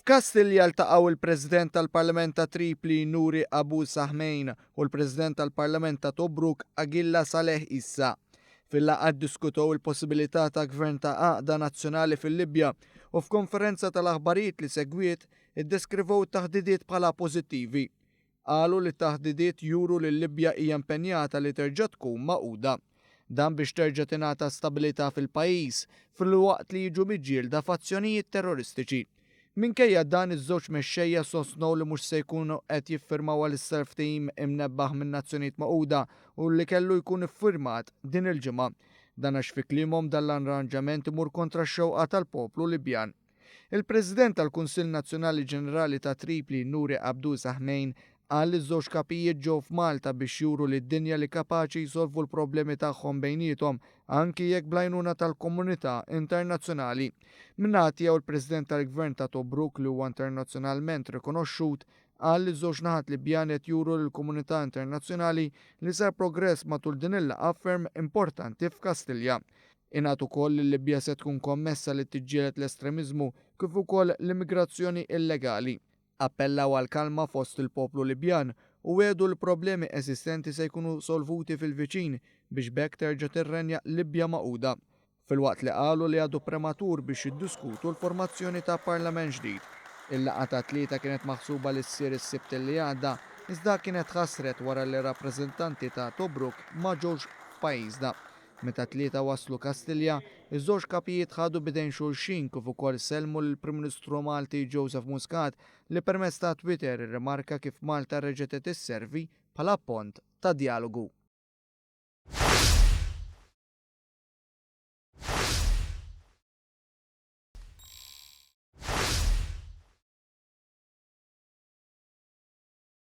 F'Kastilja ltaqgħu il-President tal-Parlament ta' Tripli Nuri Abu Sahmein u l-President tal-Parlament ta' Tobruk Agilla Saleh Issa. Fil-laqgħa ddiskutew il-possibilità ta' gvern ta' għaqda nazzjonali fil-Libja u f'konferenza tal-aħbarijiet li segwiet iddeskrivew it-taħdidiet bħala pożittivi. Qalu li t-taħdidiet juru li l-Libja hija impenjata li terġa' tkun magħquda. Dan biex terġa' tingħata stabilità fil-pajjiż, filwaqt li jiġu miġġielda fazzjonijiet terroristiċi. Minkejja dan iż-żewġ mexxejja sostnew li mhux se jkunu qed jiffirmaw għalissa l-ftehim imnebbaħ min-Nazzjonijiet Magħquda u li kellu jkun iffirmat din il-ġimgħa. Dan għax fi kliemhom dan l-arranġament imur kontra x-xewqa tal-poplu Libjan. Il-President tal-Kunsill Nazzjonali Ġenerali ta' Tripli, Nuri Abdu Sahmein, qal li ż-żewġ kapijiet ġew f'Malta biex juru lid-dinja li kapaċi jsolvu l-problemi tagħhom bejniethom, anki jekk bl-għajnuna tal-komunità internazzjonali. Min-naħa tiegħu l-President tal-Gvern ta' Tobruk li huwa internazzjonalment rikonoxxut, qal li ż-żewġ naħat Libjani qed juru lill-komunità internazzjonali li sar progress matul din il-laqgħa ferm importanti f'Kastilja. Ingħad ukoll li l-Libja se tkun kommessa li tiġġieled l-estremiżmu kif ukoll l-immigrazzjoni illegali. Appellaw għall-kalma fost il-poplu Libjan u wiegħdu li problemi eżistenti se jkunu solvuti fil-viċin biex b'hekk terġa' tirrenja Libja magħquda. Filwaqt li qalu li għadu prematur biex jiddiskutu l-formazzjoni ta' Parlament ġdid. Il-laqgħa tat-Tlieta kienet maħsuba li ssir is-Sibt li għadda, iżda kienet tħassret wara li rappreżentanti ta' Tobruk ma ġewx f'pajjiżna. Meta t-tlieta waslu Kastilja, iż-żewġ kapijiet ħadu b'idejn xulxin kif ukoll sellmu lill-Prim Ministru Malti Joseph Muscat li permezz ta' Twitter irrimarka kif Malta reġgħet qed isservi bħala pont ta' djalogu.